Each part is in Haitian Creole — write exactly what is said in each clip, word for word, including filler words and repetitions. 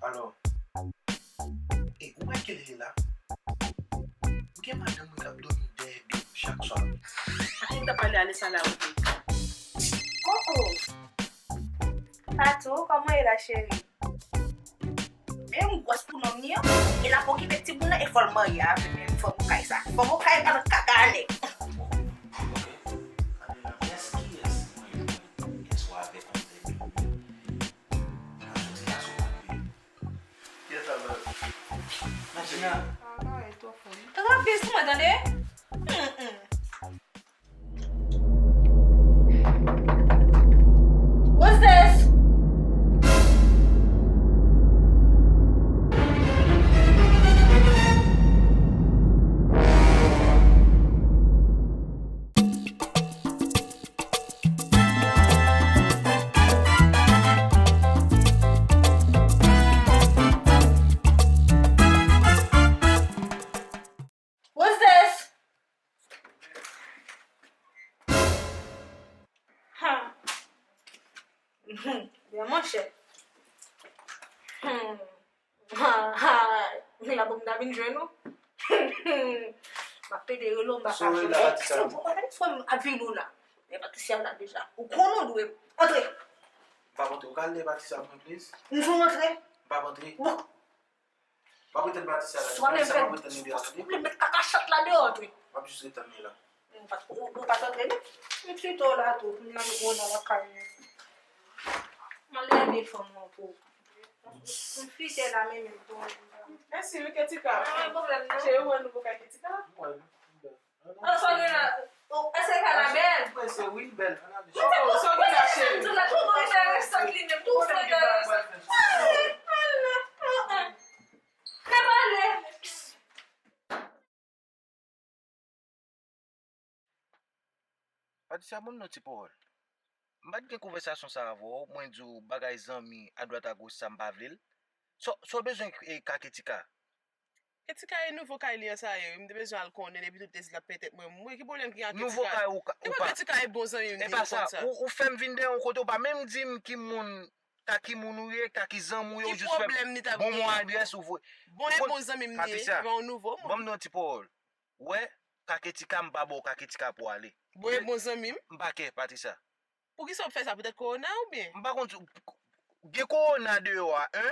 Alò, e ou wè kilè l ye la? M gen madanm mwen k ap dòmi dèyè do m chak swa. Ak ki m t ap pale ale sa la, ou di? Oh, oh. Patou, kòman w ye la, cheri? Men yon gwòs pou nonm ni an. E l ap okipe timoun nan e fò l marye avè m. Fò m kay sa. Fò m kay pa nan kaka nèg. Ok. Kiyès, kiyès mwen jwenn yèswa avèk yon nèg. Nan soti la sou mwen. Kiyès sa, baz? Nan jina. Rapid sou mwen, tande? Mm, mm. What's this? What's this? Ha. Byen, monchè. Hmm. Ha, ha. Men la pou m ta vin jwenn ou. M ap pede rele w, m pa ka jwenn ou. Sou la, Patricia. Fò m ap vin ou la. Men Patricia la deja. Ou konnen w dwe antre. M p ap antre. Ou ka lè Patricia mwen, please? M sou antre. M p ap antre. Bon. M ap ret tann Patricia la. Swa menm fè, swa menm met kaka chat la deyò tou. M ap jis ret tann li la. Ou pa t, ou, ou pa t antre non. M pito la tou, pou m nan kona lakay mwen. M al leve fanm nan pou ou. M fite la men menm pou ou. Mèsi wi, Ketika. Pa gen pwoblèm non. Cheri, ou wè nouvo kay Ketika? Mwen wè l. An, sa w gen la? Oh, èske kay la bèl? Mwen se wi, l bèl. Ann ale. Mwen te konn sa w gen la, cheri. Mwen te konn sa w gen la, resòt li menm. Tou sa w gen la, resòt. Ale, ale, ale. N ap ale. Patricia, ban m yon ti pawòl. M pa t gen konvèsasyon sa avè w, mwen di w bagay zanmi adwat agoch sa m pa vle l. Sa w, sa w bezwen e ka Ketika? Ketika e nouvo kay li an sa ye, wi. M te bezwen al konnen depi tout te di l ap pètèt mwen mouri. Ki pwoblèm ki gen ak Ketika? Nouvo kay ou ka, ou pa. Ketika e bon zanmi m, li konn sa. E pa sa, ou, ou fè m vin dèyè yon kote, ou pa menm di m ki moun, ka ki moun ou ye, ka ki zanmi w ye, ou jis fè m bon, bon adrès ou voye. Bon e bon zanmi m li ye, Patricia, e pa yon nouvo moun. Ban m di w yon ti pawòl. Ou wè, ka Ketika, m pa ba w ka Ketika pou ale. Bon e bon zanmi m. M pa kè, Patricia. Poukisa w ap fè sa? Poutèt kowona oubyen? M pa konn si gen kowona deyò a, en?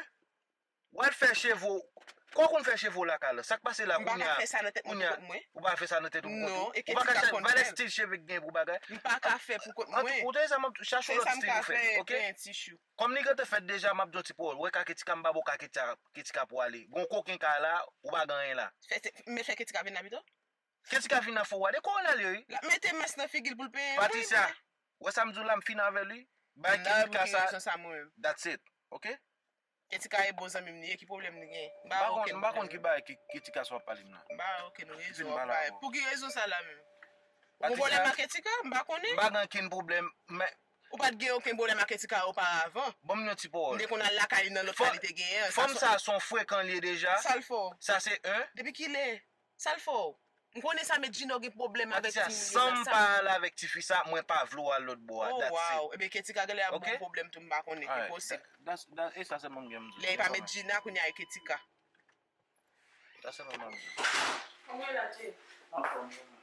W al fè cheve w. Kò w konn fè cheve w lakay la? Sa k pase la kounye a? M pa ka fè sa nan tèt mwen pou kont mwen. Ou pa fè sa nan tèt ou pou kont ou? Non, e Ketika konn fè l. Valè stil cheve k gen pou bagay. M pa ka fè pou kont mwen. Ou tande sa m ap, chache yon lòt stil pou fè, oke? Kòm li gentan fèt deja, m ap di yon ti pawòl. Ou wè ka Ketika, m pa ba w ka Ketika, Ketika pou ale. Gon koken kay la, ou pa gen anyen la. Men fè Ketika vin la pito. Ketika vin la fè w ale, kowona li ye, wi. L ap mete mas nan figi l pou l penyen mwen. Patricia, ou wè sa m di w la, m fini avè l, wi. Bay Ketika sa, that's it, oke? Ketika e bon zanmi m li ye, ki pwoblèm li gen? M pa wè okenn pwoblèm. M pa konn ki bagay Ketika sa w ap pale m nan. M pa wè okenn rezon w ap pale. Pou ki rezon sa la menm? Ou gen pwoblèm ak Ketika? M pa konnen. M pa gen okenn pwoblèm, men. Ou pa t gen okenn pwoblèm ak Ketika oparavan? Ban m yon ti pawòl. M te konn al lakay li nan lòt kay li te genyen an. Fanm sa se yon frekan li ye deja. Sa l fè w? Sa se en. Depi kilè? Sa l fè w? M konnen sa, men Gino gen pwoblèm avèk timoun yo. Patricia, san m pa al avèk tifi sa, mwen pa vle w al lòt bò a. Oh, that's it. Wow. Ebyen, Ketika genlè ap ba w pwoblèm tou, m pa konnen, ki posib. That's, that's, e sa sèlman m gen m di w. Lè e pa met Gina, kounye a e Ketika. Sa sèlman m di w. Kòman w ye la, Jay? Anfòm, wi, man.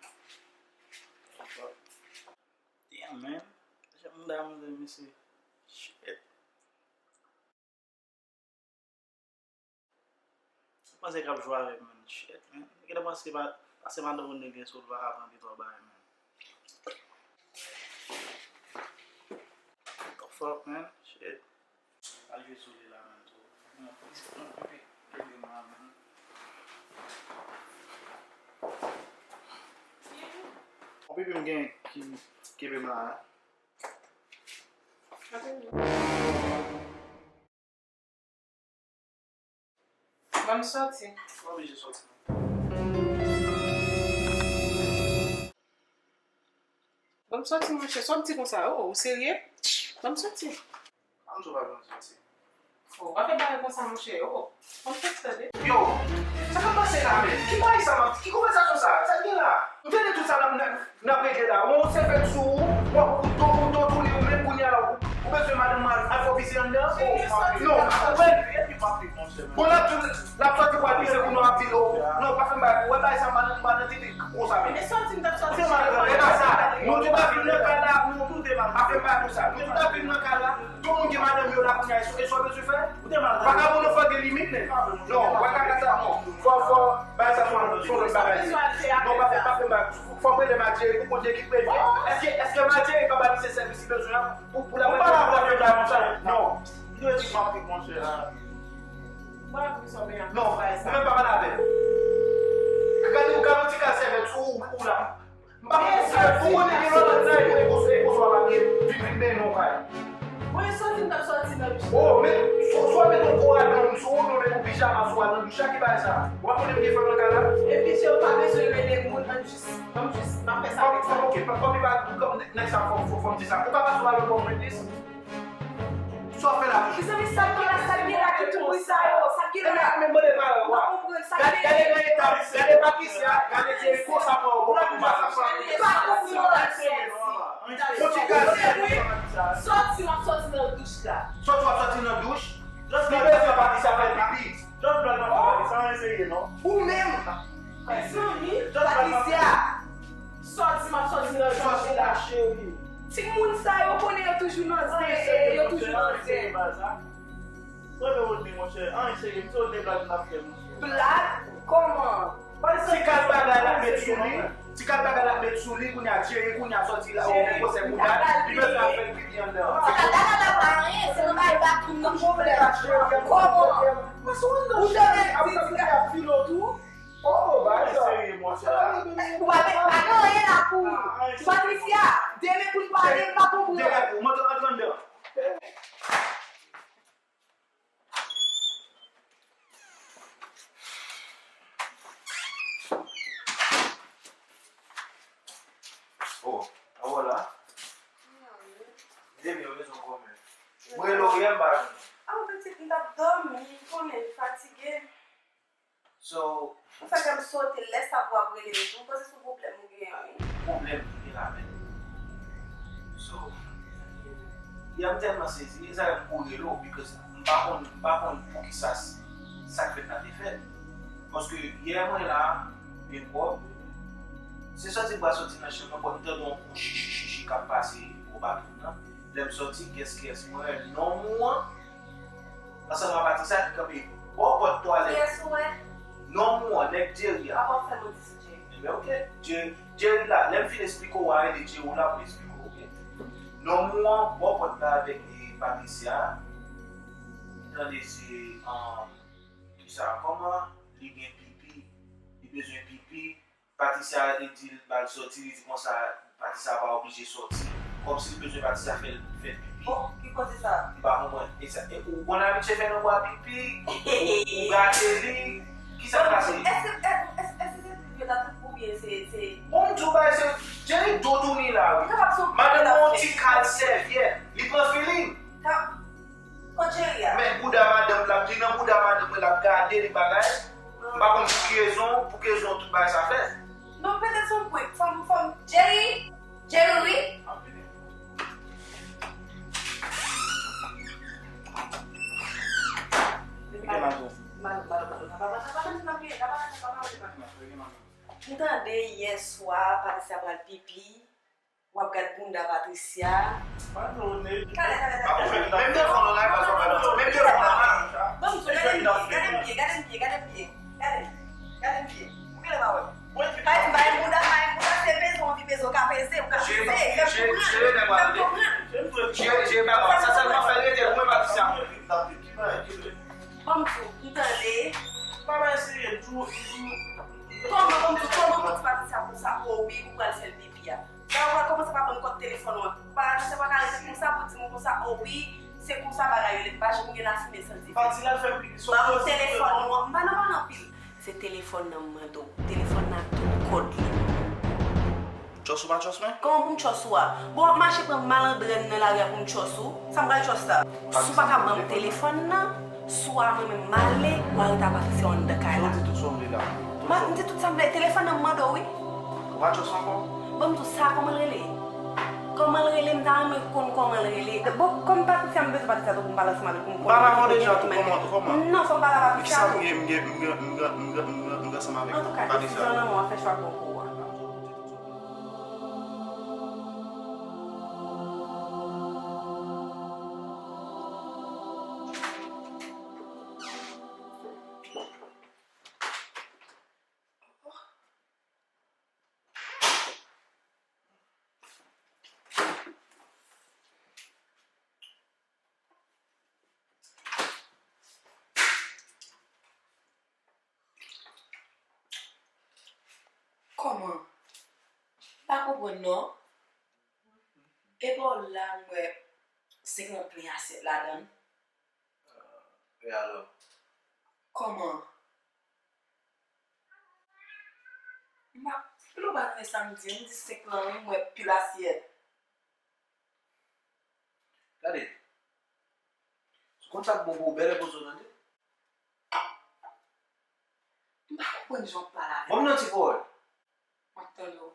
Damn, man. Jan m damou de mesye. Shit. Sa panse k ap jwe avè m, man. Shit, man. Nèg la panse pa, pase madan moun nèg gen sou l pa ka pran de twa bagay, man. The fuck, man. Shit. Al jwe sou li la, man, tou. Non, plis, non, pipi. Pipi m la, man. Yon pipi m gen ki kenbe m la, a. Ban m sòti. Ou pa oblije sòti, non. Ban m sòti, monchè. Sa w ap di konsa? Oh, ou serye? Ban m sòti. Ann sou pa vin sòti. Oh, pa fè bagay konsa, monchè. Oh, ban m sòti, tande. Yo, sa k ap pase la, menm? Ki bagay sa, m ap di? Ki konvèsasyon sa? Sa k gen la? M tande tout sa n ap, n ap regle la. Ou se fèt sou ou, w ap, ou do, ou do touni, ou menm kounye a la, ou, ou bezwen Madanm mwen al fè w pise anndan? Non, ou konprann? Bon, l ap di, l ap sòti pou al pise kounye a, w ap di l, oh, non, pa fè m bagay. Ou wè bagay sa, m pa nan, m pa nan tete konsa menm. Men sòti, m t ap sòti. E pa sa. Nou tout ap viv nan kay la, nou tout, pa fè m bagay konsa. Nou tout ap viv nan kay la. Tout moun gen madanm yo la kounye a, e sa w bezwen fè? Vagabon nan fò gen limit, men. Non, w pa ka fè sa, non. Fò, fò, bagay sa, fò, fò, fò, bagay. Non, pa fè, pa fè bagay. Fò m rele Matye, pou kote ki premye. Èske, èske Matye pa ba misye sèvis li bezwen an? Pou, pou la, pou la, pou la, pou la, pou la. Non. Li dwe di m ap ri, monchè. Non, ou menm pa pale avè l. Gade, ou gade yon ti kal sèvèt sou ou, ou la. M pa konn si ou konnen gen lòt nèg, e konsa, e konsa w ap vin, vin, vin benyen w kay. Mwen soti, m t ap soti nan douch. Oh, men, sou, sou met yon gwo adan sou ou, non, met yon pijama sou al nan douch la, ki bagay sa? Ou pa konnen m gen fanm nan kay la? Epi, se ou pa bezwen rele moun, ann jis, ann jis, n ap fè sa avèk sa. Ok, pa, pa, pa, nèg sa, fò, fò, fò m di sa. Ou ka pase w alò pou mwen plis? Sa w fè la toujou? Mezanmi, sa k gen la, sa k gen la ki tout bri sa yo? Sa k gen la? Men, men, mande pa yo. Ou pa konprann sa k gen la? Gade, gade nan eta, gade Patricia, gade Jericho, sa pran yo bon pou mwen. Ou pa konprann. Yon ti gaz. Sòti, w ap sòti nan douch la. Sòti, w ap sòti nan douch? Li bezwen Patricia fè pipi. Just black nan fè pipi, sa anyen serye, non? Ou menm! Mezanmi, Patricia! Sòti, m ap sòti nan douch la, cheri. Timoun sa yo konnen yo toujou nan zen, yo toujou nan zen. Mwen, men, Rodney, monchè, anyen serye, m se yon de blag n ap fè, monchè. Blag? Kòman? Ti kal bagay la met sou li, ti kal bagay la met sou li, kounye a Jerry, kounye a sòti la, ou gen gwosè bouda, li bezwen al fè l pipi anndan. Ti kal bagay la pa anyen, se nan bagay bathroom nan pwoblèm. Kòman? Ou te gen di ti kal. Oh, bagay sa. Ou pa, pa gen anyen la pou ou. Patricia, demen pou n pale, m pa konprann. Demen pou, mwen antre anndan. Oh, ah, voilà. Depi yo bezwen kòmen. Mwen rele w yè, m pa jwenn ou. Ah, pitit, m t ap dòmi, ou konnen, fatige. So, ou fè kè m sote lè sa pou w ap rele m tou, m panse se yon pwoblèm ou genyen an, wi. Pwoblèm ki gen la menm. So, yè m tèlman sezi, e sa fè m kou rele w, because m pa konn, m pa konn poukisa s-, sa k fèt la te fèt. Paske yè mwen la, byen pwòp, se sòti m pral sòti nan chanm nan, bon, m tande yon kou chichichichi k ap pase bò bathroom nan. Lè m sòti, guess, guess, mwen wè nonm ou an, ansanm ak Patricia ki kanpe bò pòt twalèt. Kiyès ou wè? Nonm ou an, nèg Jerry a. Apa w fè mwen di sou Jerry? Ebyen, ok. Jerry, Jerry la, lè m fin esplike w, w a rele Jerry la pou l esplike w, ok? Nonm ou an, bò pòt la avèk, e, Patricia. Tande se, um, kisa, kòman li gen pipi, li bezwen pipi, Patricia, li di l ba l sòti, li di konsa, Patricia pa oblije sòti. Kòmsi li bezwen Patricia fè l, fè l pipi. Bon, ki koze sa? Li pa konprann. E sa, e ou konn abitye fè nonm ou a pipi, ou, ou gate li. Kisa k pase? Èske, èske, èske se trip yo ta trip oubyen se, se... Bon, m di w bagay, se Jerry do touni la, wi. Madanm nan yon ti kal sèvyèt, li pran feeling. Kot Jerry a? Men bouda madanm l ap, li nan bouda madanm mwen l ap gade li bagay. M pa konn pou ki rezon, pou ki rezon tout bagay sa fèt. Non, petèt se yon prank. Fò m, fò m, Jerry! Jerry, wi! M tande yè swa, Patricia pral pipi. W ap gad bounda Patricia. Gade, gade, gade. Menm devan w la, e pa sou menm devan w la. Ban m di w, gade m byen, gade m byen, gade m byen, gade m byen. Gade, gade m byen. Ou genlè pa wè m. Pa gen, pa gen bounda, pa gen bounda, se peze w anvi peze, w ka peze, w ka peze. Fè m konprann. Fè m konprann. Sa sèlman fè l rete lwen Patricia. Ban m di w, m tande. Kòman, ban m di w, kòman pou ti Patricia konsa, o wi, ou pral fè l pipi a. Sa w pral kòmanse pa ban m kòd telefòn ou an. Ou pa, misye pa ka rete konsa pou di mwen konsa, o wi, se konsa bagay yo ye, pa janm gen lafimen san dife. Pa di l al fè pipi sou... Ban m telefòn ou an. M pa nan pale anpil. Se telefòn nan m mande w. Telefòn nan ak tout kòd li. Trust ou pa trust mwen? Kòman pou m trust ou a? Bon, w ap mache pran malandrèn nan lari a pou m trust ou? Sa m pral trust la? Si w pa ka ban m telefòn nan, swa mwen menm m ale, ou arete a Patricia anndan kay la. Ou di tout sa w vle la. M di tout sa m vle. Telefòn nan m mande w, wi. Ou pa trust ankò? Ban m di w sa, kòman l rele? Kòman l rele, m ta renmen konn kòman l rele. Bon, kòm Patricia, m bezwen Patricia tou pou m pale ansanm avè l, pou m konnen ki kote l, ki mannyè. Ou pale avè l deja tou, kòman, kòman? Non, se yon pale avè Patricia tou. Kisa m gen, m gen, m gen, m gen, m gen, m gen, m gen, m gen ansanm avè Patricia? Antouka, Patricia, nan men w, w ap fè chwa pou ou a. Kòman? M pa konprann non. E bò la m wè senk lan plen asyèt ladan l. E alò? Kòman? M pa, pou nou pa konnen sa m di, m di senk lan wi, m wè pil asyèt. Gade. Ou konn sa k bon pou ou, bèlè poze w tande. M pa konprann jan w ap pale avè m. Ban m nan ti pawòl. M ap tande w.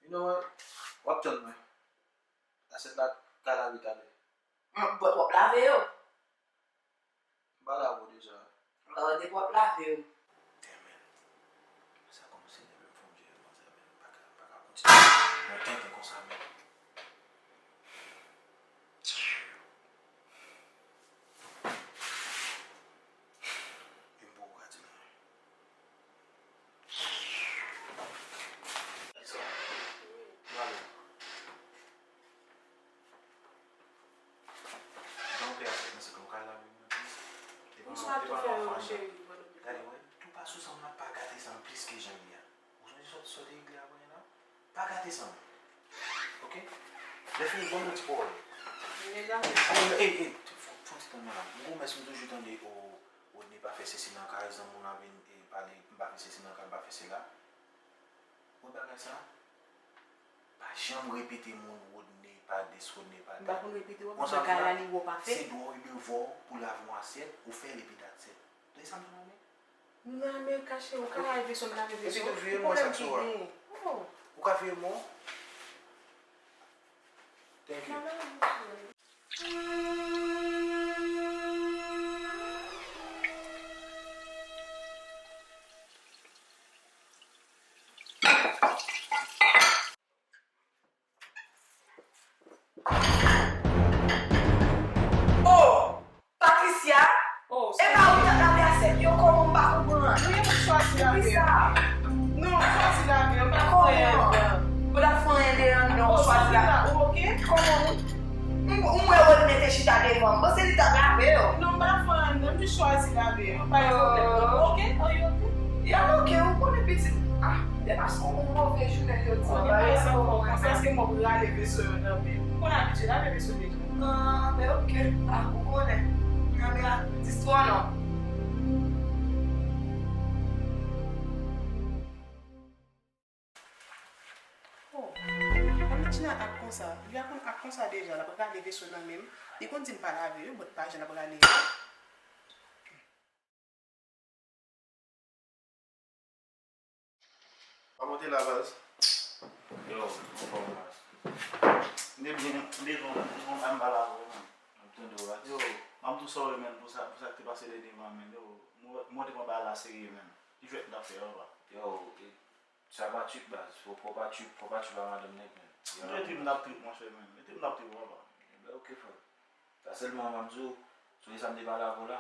You know what? W ap tann mwen. Asyèt la ka lave talè. Bon, w ap lave yo? M pa lave yo deja. Depi w ap lave yo. Damn it. Sa kòmanse nève m, fò m jere manzè, men m pa ka, m pa ka kontinye lontan konsa, men. E m poko ka di l anyen. Kisa? Mwen ale. Jan w fè asyèt nan sink lan, ou ka lave menm tou. Epa non, epa non, fann nan. Gade, wè, tou pa sou sa, m ap pa gate sa m plis ke jan l ye a. Ou sonje sa w te regle a kounye a la? Pa gate sa m. Oke? Lè fini, ban m yon ti pawòl. Ey, ey, ey, fon, fon ti tann mwen la. M gon mès m toujou tande, o, Rodney pa fè sesi nan kay, zanmi w la vin, e, pale, m pa fè sesi nan kay, m pa fè sela. Wè bagay sa? Pa janm repete moun Rodney pa dis, Rodney pa dat. M pa konn repete, wè, konsa bagay la li wè w pa fè. Se dwa w e devwa w pou lave yon asyèt, ou fè l epi that's it. Tande sa m di w la, men? M nan men kache, ou ka lave veso, m lave veso. Epi tou vire m wè sa k sou a. Ou ka vire m wè? Thank you. Oh! Patricia, oh, e pa ou t ap lave asyèt yo, kòman m pa konprann? Wi, m chwazi lave yo. Poukisa? Non, m chwazi lave yo, m pa konprann. Kòman? Ou t ap fè anyen deyò anndan, ou chwazi lave. Ou oke? Kòman ou, m, ou wè Rodney te chita devan m, m panse li t ap lave yo. Non, m pa t ap fè anyen anndan, m jis chwazi lave yo. Pa gen pwoblèm non. Oke? Are you oke? Yeah, m oke, ou konnen pitit. Ah, de fason, yon move jounen jodi a. Ou gen bagay sa fò konsa, èske m ap rale veso yo nan men? Ou konn abitye lave veso deja. Ah, men oke. Ah, ou konnen. Nan men a, dis twa non. Oh, Tina ak konsa. Li a konn ak konsa deja, l ap rale veso nan men m. Li konn di m pa lave yo, but pa jan l ap rale yo. Kòman w te la, baz? Yo, anfòm, baz. M te byen, m te byen, m te byen, m pa la vrèman. M tande w, baz. Yo, m ap tou sòri, man, pou sa, pou sa k te pase dènyèman, man. Yo, mwen, mwen te pran bagay la serye, man. Ki jwèt m t ap fè a, papa? Yo, e, sa pa trip, baz. Fò, fò pa trip, fò pa trip a madanm nèg, man. M te trip, m t ap trip, monchè, man. M te trip, m t ap trip, papa. Ebyen, oke, frè. Sa sèlman m ap di w, sonje sa m te pale avè w la.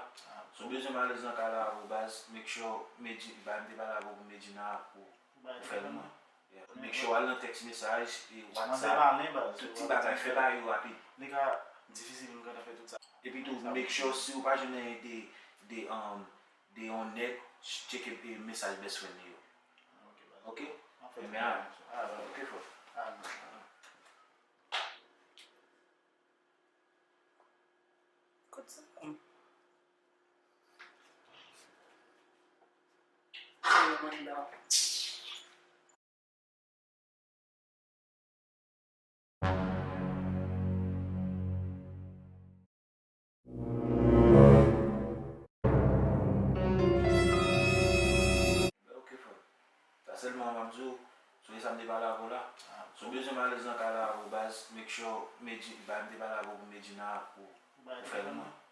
Si w bezwen m alèz nan kay la avè w, baz, make sure Medjina, ba m te pale avè w pou Medjina pou, pou fè l mwen. Yeah. Make sure w al nan text message, e WhatsApp, tout ti bagay, fè bagay yo rapid. Li ka difisil pou m gentan fè tout sa. Epi tou, make sure si w pa jwenn anyen de, de, um, de yon nèg, tcheke, e, mesaj best friend li yo. Ok? Ebyen, alright. Ok, frè. Kote sa? Sèlman m ap di w, sou sa m te pale avè w la. Si w bezwen m alèz nan kay la avè w, baz, make sure Medji, ba m te pale avè w pou Medjina pou, pou fè l mwen.